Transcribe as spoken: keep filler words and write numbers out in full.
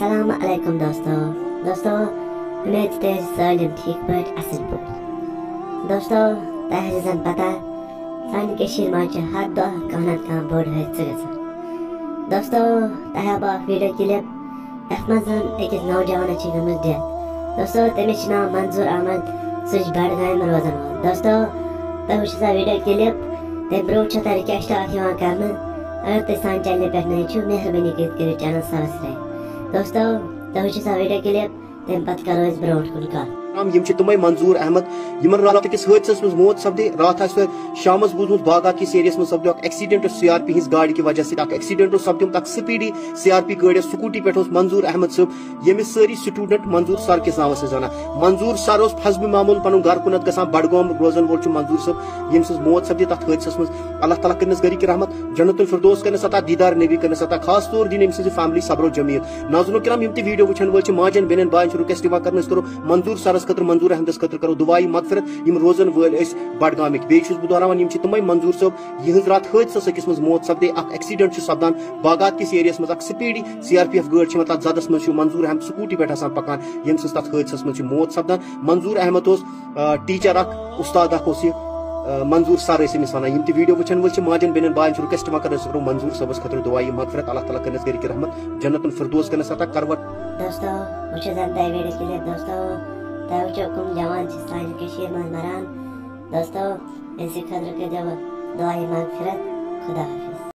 السلام علیکم دوستو۔ دوستو، امید چھِ تُہۍ ٲسِو سٲلِم ٹھیٖک پٲٹھۍ، اَصٕل پٲٹھۍ۔ دوستو، تۄہہِ آسہِ زَن پَتہ، سانہِ کٔشیٖرِ منٛز چھِ ہر دۄہ کانٛہہ نَتہٕ کانٛہہ بوٚڑ حٲدثہٕ گژھان۔ دوستو، تۄہہِ ہاوٕ بہٕ اَکھ video clip، یَتھ منٛز زَن أکِس نوجوانَس چھِ گٔمٕژ death۔ دوستو، تٔمِس چھِ ناو منظوٗر احمد، سُہ چھُ بڈگامہِ روزَن وول۔ دوستو، تُہۍ وٕچھِو سا video clip، تَمہِ برٛونٛٹھ چھےٚ تۄہہِ request اَکھ یِوان کرنہٕ، اگر تُہۍ سانہِ channel پٮ۪ٹھ نٔوۍ چھِو، مہربٲنی کٔرِتھ کٔرِو channel subscribe۔ دوستو، تُہۍ وٕچھِو سا video clip، تَمہِ پتہٕ کرو أسۍ برٛونٛٹھ کُن کَتھ۔ یِم چھِ تِمے منظوٗر احمد، یِمن راتھ أکِس حٲدثس منٛز موت سپدے۔ راتھ آسہِ تۄہہِ شامس بوٗزمُت، باغات کِس areaہس منٛز سپدیو اکھ accident، CRP ہٕنٛز گاڑِ کہِ وجہ سۭتۍ اکھ accident اوس سپدیومُت، اکھ speedy CRP گٲڑۍ ٲس، scooty پٮ۪ٹھ اوس منظوٗر احمد صٲب، ییٚمِس سٲری student منظوٗر سر کِس ناوس ٲسۍ زانان۔ منظوٗر سر اوس حسب معمول پنُن گرٕ کُنتھ گژھان، بڈگام روزن وول چھُ منظوٗر صٲب، ییٚمہِ سٕنٛز موت سپدے تتھ حٲدثس منٛز۔ اللہ تعالیٰ کٔرنس گرِ کی رحمت، جنت الفردوس کٔرنس عطا، دیدار نبی کٔرنس عطا، خاص طور دِن أمۍ سٕنٛزِ family صبر و جمیل۔ ناظرینو کرام، یِم تہِ video وٕچھن وٲلۍ چھِ، ماجن، بیٚنٮ۪ن، باین چھِ request یِوان کرنہٕ، أسۍ کرو منظوٗر سرس خٲطرٕ، منظوٗر احمدس خٲطرٕ کرو دُعایہِ مغفرت، یِم روزن وٲلۍ ٲسۍ بڈگامٕکۍ۔ بیٚیہِ چھُس بہٕ دۄہراوان، یِم چھِ تِمے منظوٗر صٲب، یِہٕنٛز راتھ حٲدثس أکِس منٛز موت سپدے، اکھ accident چھُ سپدان باغات کِس areaہس منٛز، اکھ speedy CRPF گٲڑۍ چھِ یِوان، تتھ زدس منٛز چھُ منظوٗر احمد scooty پٮ۪ٹھ آسان پکان، ییٚمہِ سۭتۍ تتھ حٲدثس منٛز چھُ موت سپدان۔ منظوٗر احمد اوس، آ، teacher اکھ، استاد اکھ اوس یہِ، آ، منظوٗر سر ٲسۍ أمِس ونان۔ یِم تہِ video وٕچھن وٲلۍ چھِ، ماجن، بیٚنٮ۪ن، باین چھِ request یِوان کران، أسۍ کرو منظوٗر صٲبس خٲطرٕ دُعایہِ مغفرت، اللہ تعالیٰ کٔرنس گرِ کی رحمت، جنت الفردوس کٔرنس عطا، کرور۔ دوستو، وٕچھِو زن تۄہہِ video clip۔ دوستو، تۄہہِ وٕچھو کٕم جوان چھِ سانہِ کٔشیٖرِ منٛز مران۔ دوستو، أمۍ سٕنٛدِ خٲطرٕ کٔرۍزیو دُعایہِ مغفرت۔ خدا حافظ۔